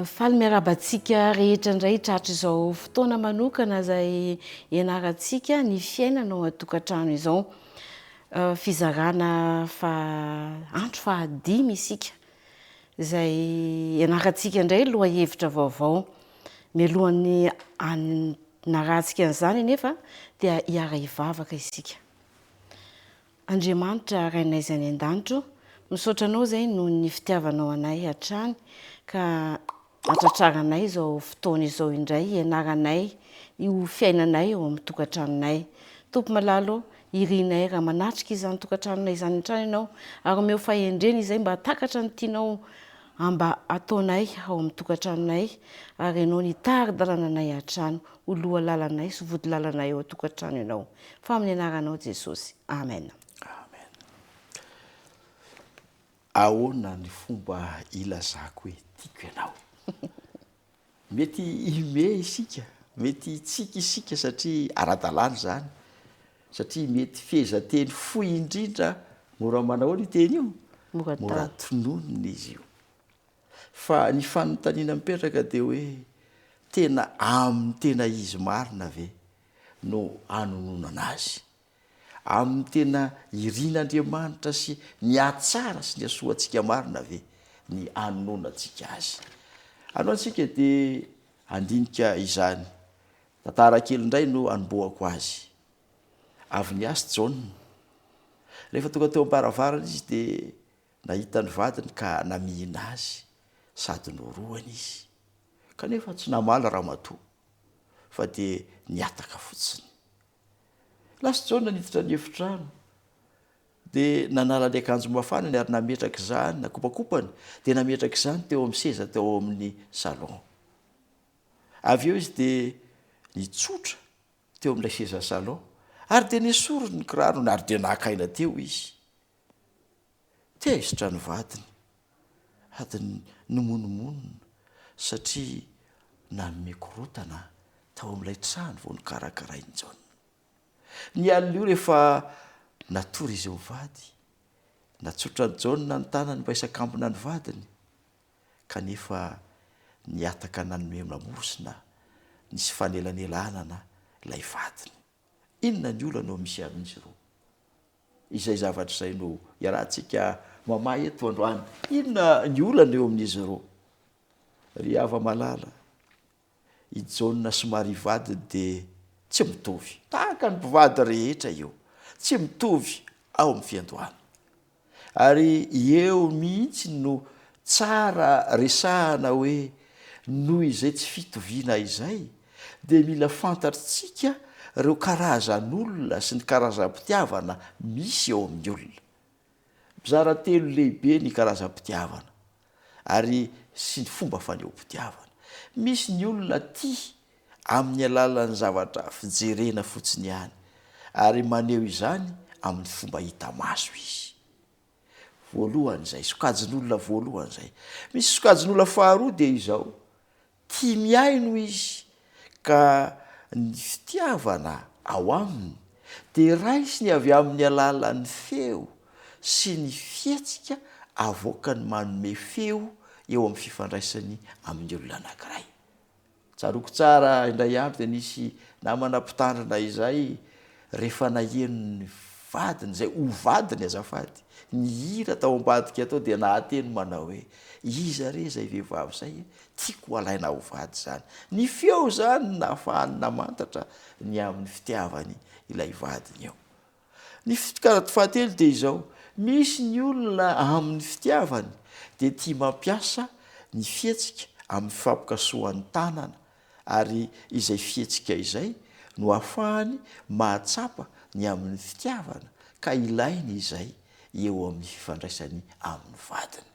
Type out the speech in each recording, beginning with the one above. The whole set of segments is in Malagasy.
Faly miarahaba antsika rehetra indray tratry izao fotoana manokana izay ianarantsika ny fiainana ao an-tokantrano izao. Fizarana fa andro fahadimy isika izay ianarantsika indray lohahevitra vaovao. Mialohan'ny hanarahantsika an'izany anefa dia hiara-hivavaka isika. Andriamanitra Rainay izay any an-danitra o, misaotra Anao izay noho ny fitiavanao anay hatrany ka hatratraranay izao fotoana izao indray hianaranay io fiainanay ao amin'ny tokantranonay. Tompo malala o, irinay raha manatrika izany tokantranonay izany hatrany Ianao ary omeo fahendrena izay mba hahatakatra ny tianao mba hataonay ao amin'ny tokantranonay ary Ianao nitari-dalana anay hatrany ho lohalalanay sy vodilalanay ao an-tokantrano Ianao. Fa amin'ny anaranao Jesosy. Amen. Amen. Ahoana ny fomba ilazako hoe tiako ianao? Mety hihomehy isika, mety hitsiky isika satria ara-dalàna izany, satria mety fehezanteny fohy indrindra mora manahoana io teny io? Mora tononina izy io. Fa ny fanontaniana mipetraka dia hoe tena amin'ny tena izy marina ve no anononana azy? Amin'ny tena irin'Andriamanitra sy ny hahatsara sy ny hasoa antsika marina ve ny anononantsika azy? Androany isika dia handinika izany. Tantara kely indray no anombohako azy. Avy niasa Jaona. Rehefa tonga teo am-baravarana izy dia Nahita ny vadiny ka namihina azy sady norohany izy. Kanefa tsy namaly ramatoa fa dia nihataka fotsiny. Lasa Jaona niditra ny efitrano, dia nanala ny akanjo mafanany ary nametraka izany, nakopakopany, dia nametraka izany teo amin'ny seza teo amin'ny salon. Avy eo izy dia nitsotra teo amin'ilay seza salon ary dia nesoriny ny kirarony ary dia naka aina teo izy. Tezitra ny vadiny sady nimonomonona satria nanome korontana tao amin'ilay trano vao nokarakarain'i Jaona. Ny alin'io rehefa natory izy mivady, natsotran'i Jaona ny tanany mba hisakambina ny vadiny, kanefa nihataka nanome lamosina nisy fanelanelanana ilay vadiny. Inona ny olana eo misy amin'izy ireo? Izay zavatra izay no iarahantsika mamaha eto androany. Inona ny olana eo amin'izy ireo? Ry hava-malala, i Jaona sy Maria vadiny dia tsy mitovy. Tahaka ny mpivady rehetra io. Tsy mitovy ao amin'ny fiandohana. Ary eo mihitsy no tsara resahana hoe noho izay tsy fitoviana izay dia mila fantatrtsika ireo karazan'olona sy ny karazam-pitiavana misy eo amin'ny olona. Mizara telo lehibe ny karazam-pitiavana ary sy ny fomba fanehoam-pitiavana. Misy ny olona tia amin'ny alalan'ny zavatra fijerena fotsiny ihany, ary maneho izany amin'ny fomba hita maso izy. Voalohany izay, sokajin'olona voalohany izay. Misy sokajin'olona faharoa dia izao, tia mihaino izy ka ny fitiavana ao aminy dia raisiny avy amin'ny alalan'ny feo sy ny fihetsika avoakany manome feo eo amin'ny fifandraisany amin'ny olona anankiray. Tsaroako tsara indray andro dia nisy namana mpitandrina izay rehefa naheno ny vadiny izay ho vadiny azafady nihira tao ambadika tao dia nahateny manao hoe iza re izay vehivavy izay e? Tiako halaina ho vady izany. Ny feo izany no nahafahany namantatra ny amin'ny fitiavany ilay vadiny eo. Ny fikarat fahatelo dia izao, misy ny olona amin'ny fitiavany dia tia mampiasa ny fihetsika amin'ny fifampikasohan'ny tanana ary izay fihetsika izay no ahafahany mahatsapa ny amin'ny fitiavana ka ilainy izay eo amin'ny fifandraisany amin'ny vadiny.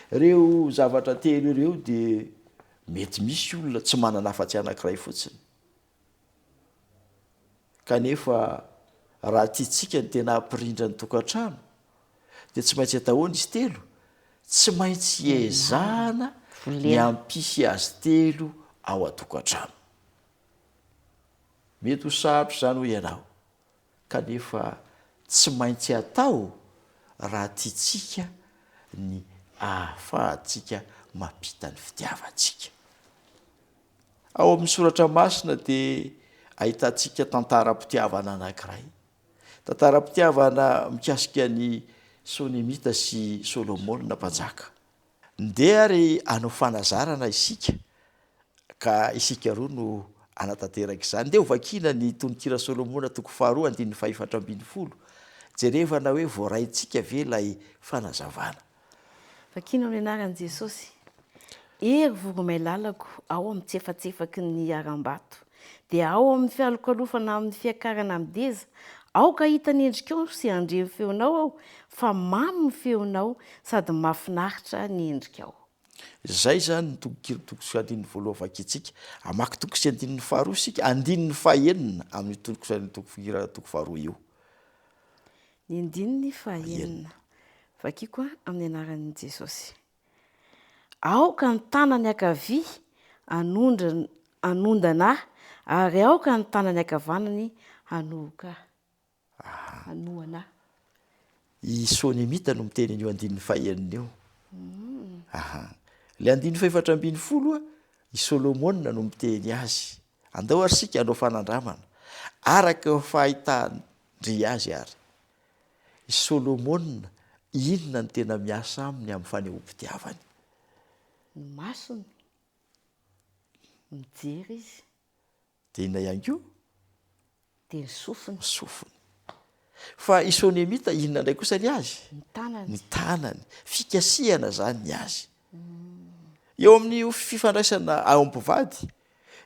Ireo zavatra telo ireo dia mety misy olona tsy manana afa-tsy anankiray fotsiny. Kanefa raha tiantsika ny tena hampirindra ny tokantrano dia tsy maintsy atao ahoana izy telo? Tsy maintsy ezahana ny hampisy azy telo ao an-tokantrano. Mety ho sarotra izany hoy ianao, kanefa tsy maintsy atao raha tiantsika ny ahafahantsika mampita ny fitiavantsika. Ao amin'ny soratra masina dia ahitantsika tantaram-pitiavana anankiray. Tantaram-pitiavana mikasika an'i Sonemita sy Solomona mpanjaka. Ndeha ary hanao fanazarana isika ka isika roa no hanatanteraka izany. Ndeha hovakiana ny Tononkira Solomona toko faharoa andininy fahefatra ambinifolo. Jerevana hoe voaraintsika ve ilay fanazavana. Vakiana amin'ny anaran'i Jesosy. Hery voromailalako ao amin'ny tsefatsefaky ny harambato, dia ao amin'ny fialokalofana amin'ny fiakarana mideza, aoka hahita ny endrikao sy handre ny feonao aho, fa mamy ny feonao sady mahafinaritra ny endrikao. Izay izany ny tononkira toko sy andininy voalohany vakintsika. Hamaky toko sy andininy faharoa isika, andininy fahenina amin'io toko sy andininy toko toko faharoa io. Ny andininy fahenina. Vakiko amin'ny anaran'i Jesosy. Aoka ny tanany ankavia hanondrona hanondana ahy, ary aoka ny tanany ankavanany hanohoka ahy. Hanohana ahy. I Sonemita no miteny an'io andininy fahenina io. Aha. Ilay andininy fahefatra ambinifolo, i Solomona no miteny azy. Andao ary isika hanao fanandramana. Araka ny fahitan-dry azy àry, i Solomona, inona no tena miasa aminy amin'ny fanehoam-pitiavany? Ny masony. Mijery izy. Dia inona ihany koa? Dia ny sofiny. Ny sofiny. Fa i Sonemita inona indray kosa ny azy? Ny tanany. Ny tanany. Fikasihana izany ny azy. Eo amin'ny fifandraisana ao amin'ny mpivady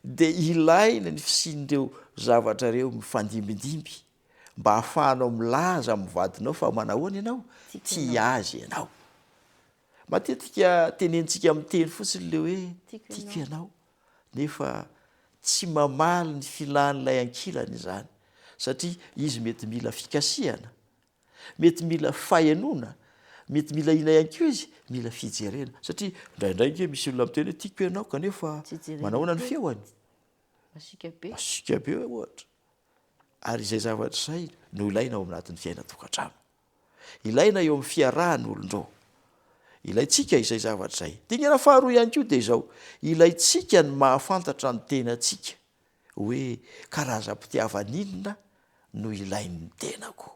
dia ilaina ny fisian'ireo zavatra ireo mifandimbindimby mba hahafahanao milaza amin'ny vadinao fa manahoana ianao? Tia azy ianao. Matetika tenenintsika amin'ny teny fotsiny ilay hoe tiako ianao nefa tsy mamaly ny filan'ilay ankilany izany satria izy mety mila fikasihana, mety mila fahenoana, mety mila inona ihany koa izy, mila fijerena satria indraindray ange misy olona miteny hoe tiako ianao kanefa manahoana ny feony? Masiaka be. Masiaka be ohatra. Ary izay zavatra izay no ilaina ao anatin'ny fiainan-tokantrano. Ilaina eo amin'ny fiarahan'ny olon-droa. Ilaintsika izay zavatra izay. Dingana faharoa ihany koa dia izao, ilaintsika ny mahafantatra ny tenantsika hoe karazam-pitiavana inona no ilain'ny tenako.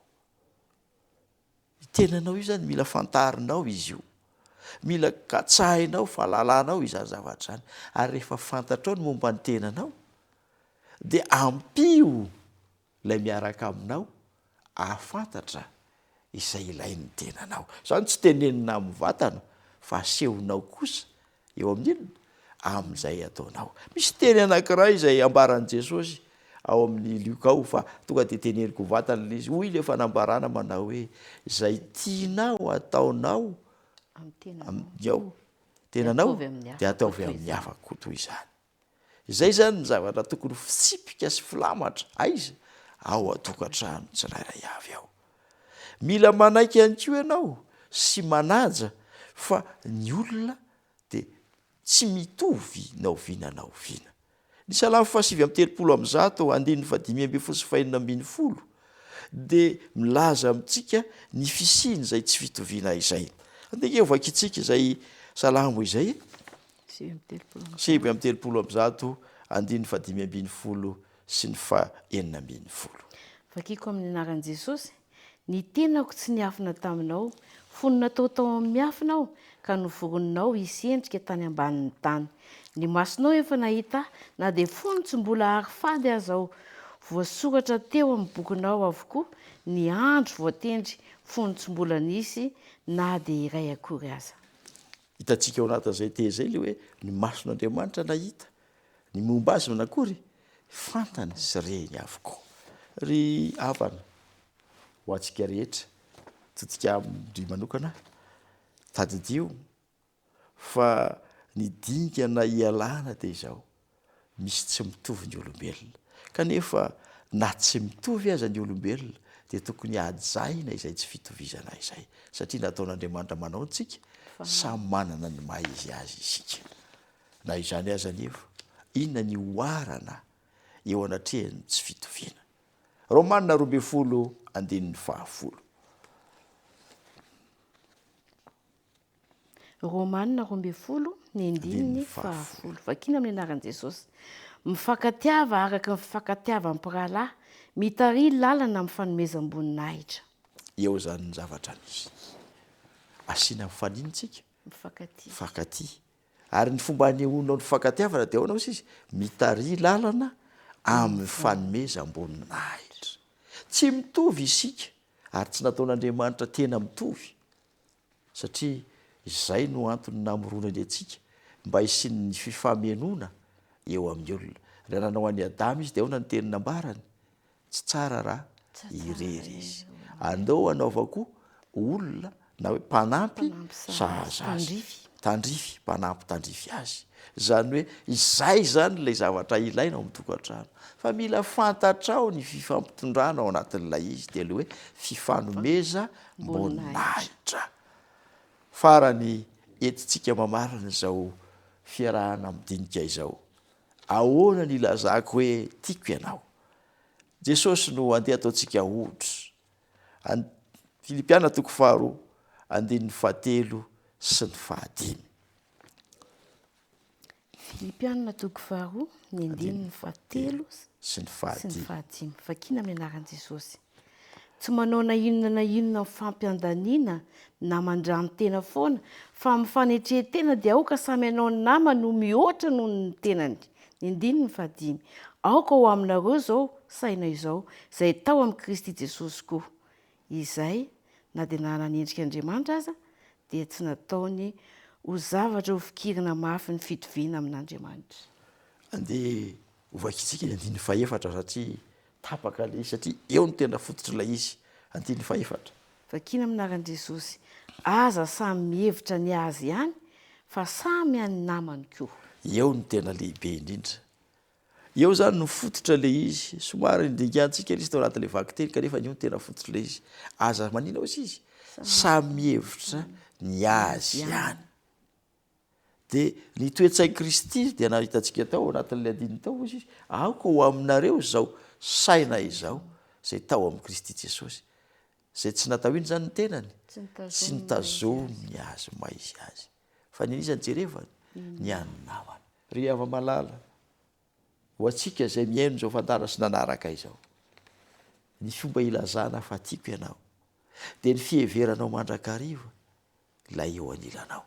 Ny tenanao io izany mila fantarinao izy io. Mila katsahinao, fahalalanao izany zavatra izany. Ary rehefa fantatrao ny momba ny tenanao dia ampio ilay miaraka aminao hahafantatra izay ilain'ny tenanao. Izany tsy tenenina amin'ny vatana fa asehonao kosa eo amin'ny inona? Amin'izay ataonao. Misy teny anankiray izay ambaran'i Jesosy ao amin'ny Lioka ao fa tonga dia teneniko vatana ilay izy. Hoy ilay fanambarana manao hoe izay tianao ataonao amin'ny ao tenanao dia ataovy amin'ny hafa koa toy izany. Izay izany ny zavatra tokony ho fitsipika sy filamatra, aiza? Ao an-tokantrano tsirairay avy ao. Mila manaiky ihany koa ianao sy manaja fa ny olona dia tsy mitovy na oviana na oviana. Ny Salamo fahasivy amby 130 andininy fahadimy ambinifolo sy fahenina ambinifolo dia milaza amintsika ny fisian'izay tsy fitoviana izay. Andeha ange hovakintsika izay salamo izay e. 139, andininy fahadimy ambinifolo sy ny fahenina ambinifolo. Vakiko amin'ny anaran'i Jesosy, Ny tenako tsy niafina taminao, fony natao tao amin'ny miafina aho, ka noforoninao hisy endrika tany ambanin'ny tany. Ny masonao efa nahita ahy, na dia fony tsy mbola ary fady aza aho. Voasoratra teo amin'ny bokinao avokoa ny andro voatendry, fony tsy mbola nisy na dia iray akory aza. Hitantsika ao anatin'izay teny izay ilay hoe ny mason'Andriamanitra nahita, ny momba azy manakory? Fantany sy reny avokoa. Ry havana, ho antsika rehetra, todika amin-dry manokana, tadidio fa ny dingana ialana dia izao, misy tsy mitovy ny olombelona. Kanefa na tsy mitovy aza ny olombelona dia tokony hajaina izay tsy fitovizana izay satria nataon'Andriamanitra manao antsika samy manana ny maha izy azy isika. Na izany aza anefa, inona ny oharana eo anatrehan'ny tsy fitoviana? Romana 12 andininy fahafolo. Romana 12. ny andininy fahafolo. Vakina amin'ny anaran'i Jesosy. Mifankatiava araka ny fifankatiavan'ny mpirahalahy, mitariha lalana amin'ny fanomezam-boninahitra. Eo izany ny zavatra misy. Asiana mifanintsika. Mifankatia. Mifankatia. Ary ny fomba anehoanao ny fifankatiavana dia ahoana hoy izy? Mitariha lalana amin'ny fanomezam-boninahitra. Tsy mitovy isika ary tsy nataon'Andriamanitra tena mitovy satria izay no antony namoronany antsika mba hisian'ny fifamenoana eo amin'ny olona. Raha nanao an'i Adama izy dia ahoana ny teny nambarany? Tsy tsara raha irery izy. Andao hanaovako olona na hoe mpanampy sahaza azy. Tandrify, mpanampy tandrify azy. Izany hoe izay izany ilay zavatra ilaina ao amin'ny tokantrano. Fa mila fantatrao ny fifampitondrana ao anatin'ilay izy dia ilay hoe fifanomezam-boninahitra. Farany entintsika mamarana izao fiarahana midinika izao. Ahoana ny ilazako hoe tiako ianao? Jesosy no andeha ataontsika ohatra. And Filipiana toko faharoa, andininy fahatelo sy ny fahadimy. Filipiana toko faharoa, ny andininy fahatelo sy ny fahadimy. Vakina amin'ny anaran'i Jesosy. Tsy manao na inona na inona amin'ny fampiandaniana na mandrano-tena foana, fa amin'ny fanetren-tena dia aoka samy hanao ny namany ho mihoatra noho ny tenany. Ny andininy fahadimy. Aoka ho aminareo izao saina izao, izay tao amin'i Kristy Jesosy koa, izay, na dia nanana ny endrik'Andriamanitra aza, dia tsy nataony ho zavatra hofikirina mafy ny fitoviana amin'Andriamanitra. Andeha hovakintsika ny andininy fahefatra satria Tapaka ilay izy satria eo no tena fototr'ilay izy. Andininy fahefatra. Vakina amin'ny anaran'i Jesosy. Aza samy mihevitra ny azy ihany fa samy an'ny namany koa. Eo no tena lehibe indrindra. Eo izany no fototra ilay izy. Somary nidingantsika ilay izy tao anatin'ilay vakiteny kanefa io no tena fototr'ilay izy. Aza manina hozy izy. Samy mihevitra ny azy ihany. Dia ny toe-tsain'i Kristy dia nahitantsika tao anatin'ilay andininy tao, hoy izy, Aoka ho aminareo izao saina izao, izay tao amin'i Kristy Jesosy, izay tsy natao inona izany ny tenany? Tsy nitazominy ny azy maha izy azy, fa ny an'iza no jerevany? Ny an'ny namany. Ry hava-malala, ho antsika izay mihaino izao fandaharana sy nanaraka izao, ny fomba ilazana fa tiako ianao, dia ny fiheveranao mandrakariva ilay eo anilanao.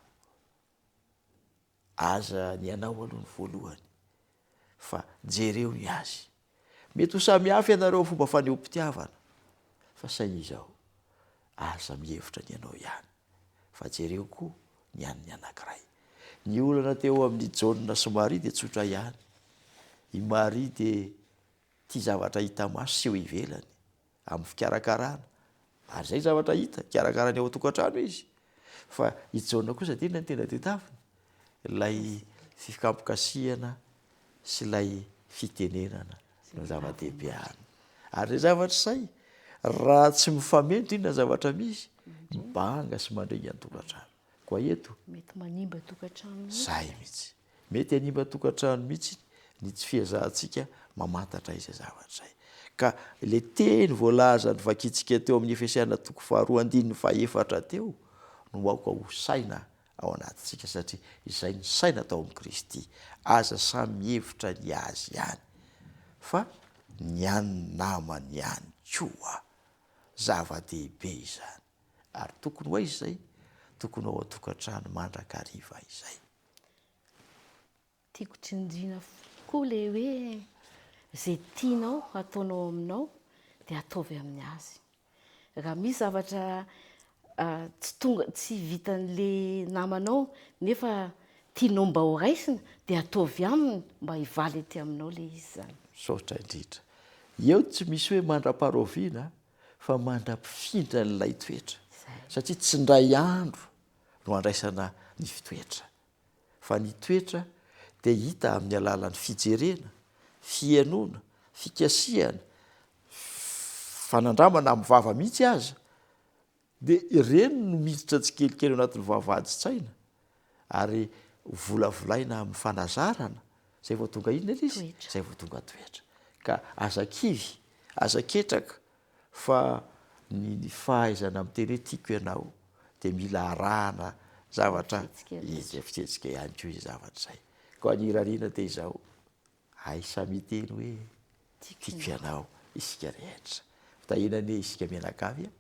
Aza ny anao aloha ny voalohany fa jereo ny azy. Mety ho samy hafa ianareo amin'ny fomba fanehoam-pitiavana fa saingy izao, aza mihevitra ny anao ihany fa jereo koa ny an'ny anankiray. Ny olana teo amin'i Jaona sy Maria dia tsotra ihany. I Maria dia tia zavatra hita maso sy eo ivelany. amin'ny fikarakarana, ary izay zavatra hita, ikarakarany ao an-tokantrano izy. Fa i Jaona kosa dia inona no tena tadiaviny? Ilay fikampokasihana sy ilay fitenenana no zava-dehibe aminy. Ary izay zavatra izay, raha tsy mifameno dia inona ny zavatra misy? Mibanga sy mandringa ny tokantrano. Koa eto. Mety manimba tokantrano mihitsy. Zay mihitsy. Mety hanimba tokantrano mihitsy ny tsy fiezahantsika mamantatra izay zavatra izay. Ka ilay teny voalaza novakintsika teo amin'ny Efesiana toko faharoa andininy fahefatra teo no aoka ho saina ao anatintsika satria izay ny saina tao amin'i Kristy. Aza samy mihevitra ny azy ihany fa ny an'ny namany ihany koa. Zava-dehibe izany. Ary tokony ho aiza izay? Tokony ho ao an-tokantrano mandrakariva izay. Tiako tsindriana koa le hoe ze tianao hataonao aminao dia ataovy amin'ny azy. Raha misy zavatra tsy tonga tsy vitan'le namanao nefa tianao mba ho raisina dia ataovy aminy mba hivaly aty aminao le izy zany. Misaotra indrindra. Eo tsy misy hoe mandra-paharoviana fa mandra-pifindran'ilay toetra, satria tsy indray andro no andraisana ny fitoetra, fa ny toetra dia hita amin'ny alalan'ny fijerena, fihainoana, fikasihana, fanandramana amin'ny vava mihitsy aza, Dia ireny no miditra tsikelikely ao anatin'ny vavahadin-tsaina ary volavolaina amin'ny fanazarana, izay vao tonga inona ilay izy? Izay vao tonga toetra. Ka aza kivy, aza ketraka fa ny fahaizana miteny hoe tiako ianao dia mila arahana. Zavatra izy fihetsika ihany koa izay zavatra izay. Koa ny irariana dia izao, hay samy hiteny hoe tiako ianao isika rehetra. Fitahiana anie isika mianakavy a,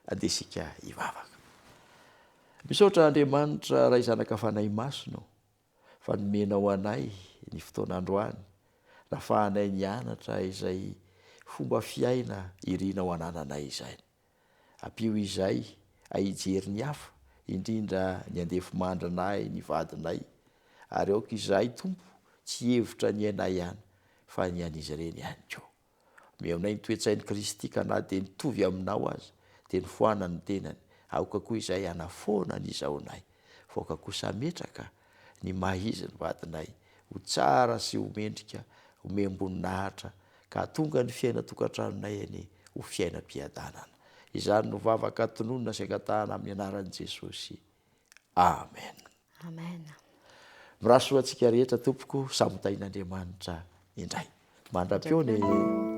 andeha isika hivavaka. Misaotra Andriamanitra Ray Zanaka Fanahy Masina ô, fa nomenao anay ny fotoana androany, nafahanay nianatra izay fomba fiaina irinao anananay izay. Ampio izay hijery ny hafa, indrindra ny andefimandrinay, ny vadinay, ary aoka izahay Tompo tsy hihevitra ny ainay ihany fa ny an'izy ireny ihany koa. Omeo anay ny toe-tsain'i Kristy ka na dia nitovy aminao aza dia nifoanany ny tenany, aoka koa izahay hanafoana ny izaonay, fa aoka kosa hametraka ny maha izy ny vadinay ho tsara sy ho mendrika, homem-boninahitra ka hahatonga ny fiainan-tokantranonay anie ho fiainam-piadanana. Izany no vavaka tononina sy angatahana amin'ny anaran'i Jesosy. Amen. Amen. Mirary soa antsika rehetra tompoko, samy ho tahin'Andriamanitra indray. Mandra-pihaona e.